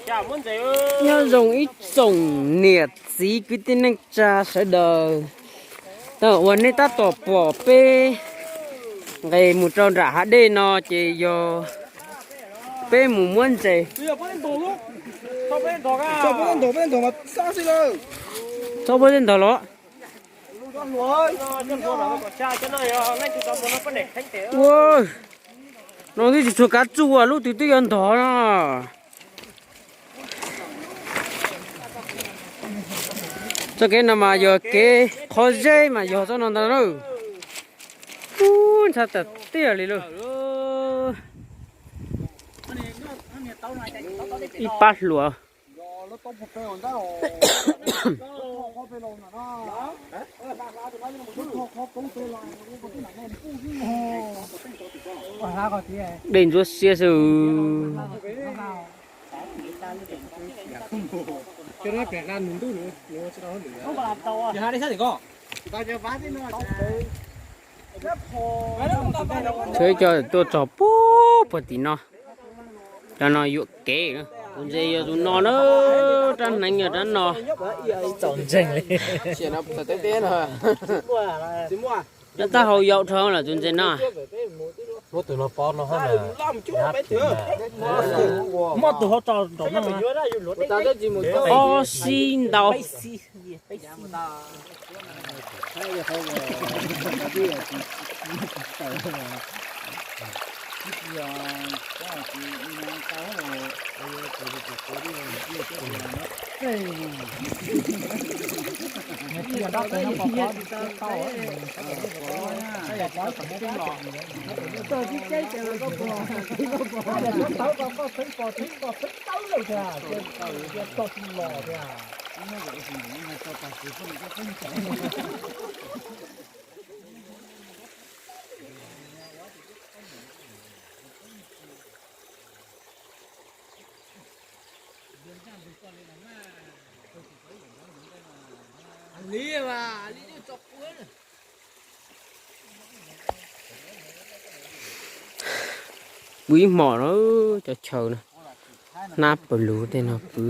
Nyob zoo ib tsoom niam txiv kwv tij neej tsa sawv daws, tau uas nej tab tom pom peb nqis mus rau nram hav dej no ces yog peb mus muab ntses. Txhob peb ntog los. Ua, no twb tsis tshua kav tsuj ua lub twg twb yuav ntog no. Txoj kev no mas yog kev qhov zeb mas yog txoj no ntag lauj. Ub, ntshai tas tiag li lauj. Ib pab hluas. Dej ntsuab xiab xwb. Tsheb coj tuaj txog puag puag tim no. Cov no yuam kev. Tus ntses yog tus no na, rab hneev yog rab no. Txaus ntseeg li. Rab taub hau yau dhau lawm tus ntses no. Muab tus no pov no. Muab tus hauv tso nraum no. Ob sib ntau. Pw ib hmos no, cov chaw no, hnab pawg lug tej no pw.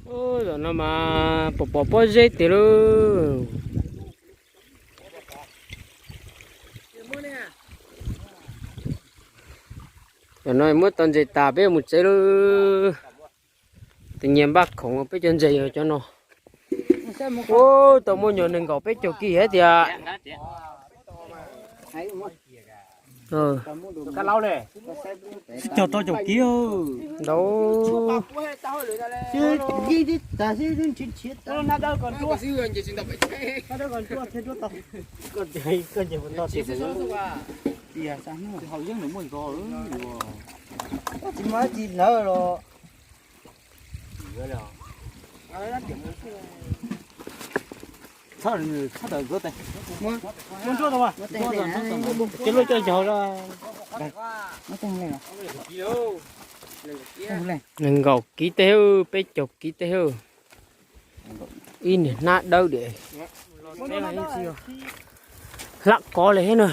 Ub, zaum no mas pom pom pob zeb tiag lauj. Zaum no muab tau ntses tas peb mus tsev lauj. Tus nyias npaj khoom peb cov ntses yog cov no. Ub, tau muaj nyuag nees nkaum peb caug kis hais tias. Cog tau caum kis ntau. Tsis muaj dab tsi hlawv los. Txhob tawm ntsuab tes. Muab ntsuab tau mas. Cov loj coj yaug los. Nees nkaum kiv teb, peb caug kiv teb. Ib niag hnab dawb diam. Hlab kov li thiab na.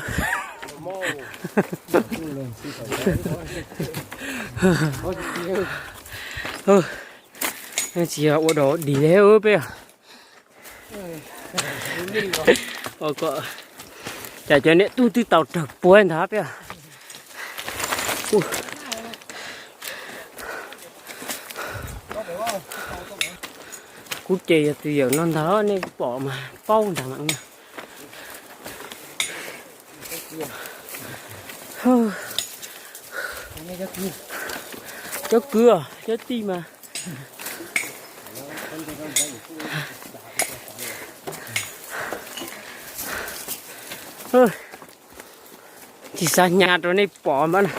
Tsis yog ua dog dig li peb. Cas cov niam tub twb tau rawg puag ntag peb. Kuv ces yog tus yawm no ntag, nej pom mas paub ntag mas. Cov kwv, cov tij mas. Tsis xav hnyav rau nej pom mas na.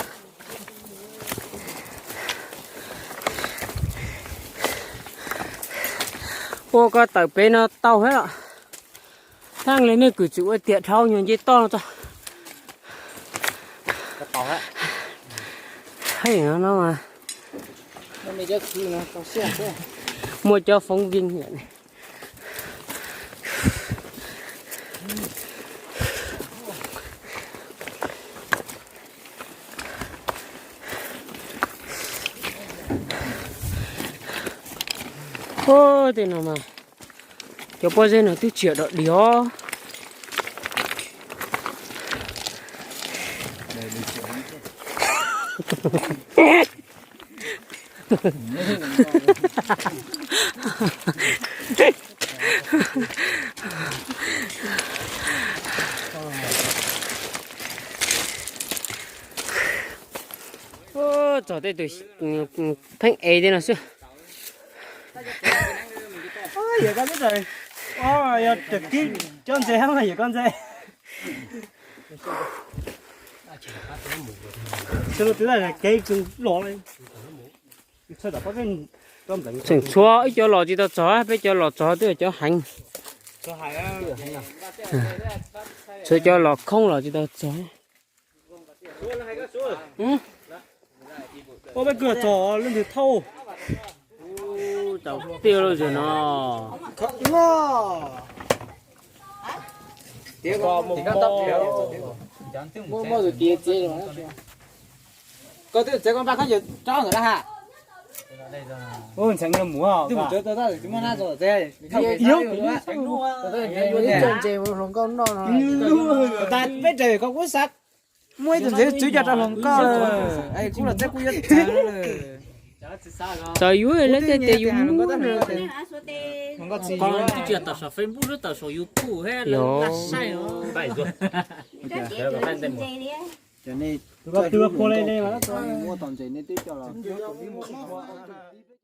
Ua koj tawm pem no tau thiab los. Thaij li nej kwv tsis ua tiam dhau nyuag nce toj no tso. Heej no mas muaj cov phóng viên. Tej no mas cov pob zeb no twb tsis yog dog dig os. Txog tej tus pheej ev tej no xwb. Yog koj ntse, yog koj ntse. Tseem tshuav ib cov los tsis tau txog, peb cov los txog twb yog cov heev. Tshuav cov los khoob los tsis tau txog. Peb kawg txog leej twg thauj. Tiag lauj, zaum no. Koj twb txiav koj npaj khaub ncaws rau ntawm na ha. Ntxeev no mus, twb mus txawv tau tab sis muaj nab txog txawv. Peb raws koj kuj xav muaj ib tug ntxeev txwv coj rau hluas nkauj lawm, kuj los txeb kuj yuav txawv lawm. Txawm yuav lawv tej tes yus muab. Twb tsis yog tawm saum Facebook, lub tawm saum YouTube thiab lawv laj saib os. Tus ko tus ko pua le le mas.